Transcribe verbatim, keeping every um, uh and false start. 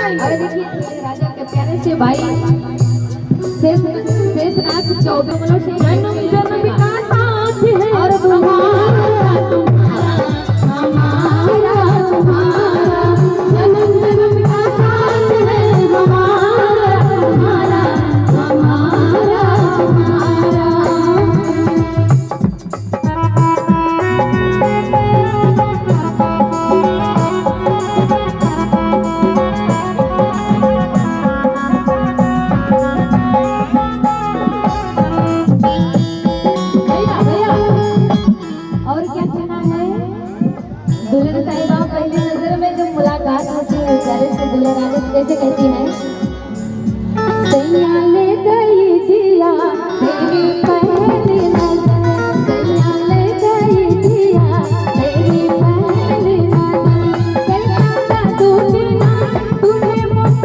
और देखिए, राजा के प्यारे से भाई शेष, शेषनाग चौबे बोलो, शेष जन्म जन्म का साथ है और तुम्हारा, तुम्हारा, हमारा, तुम्हारा, जन्म जन्म का साथ है हमारा, तुम्हारा, हमारा, तुम्हारा। भैया, भैया, और क्या कहना है? दुल्हन साहिबा, पहली नजर में जब मुलाकात होती है प्यारे से दुल्हन रानी, तो कैसे कहती है? सैया ले गई दिया तेरी पहली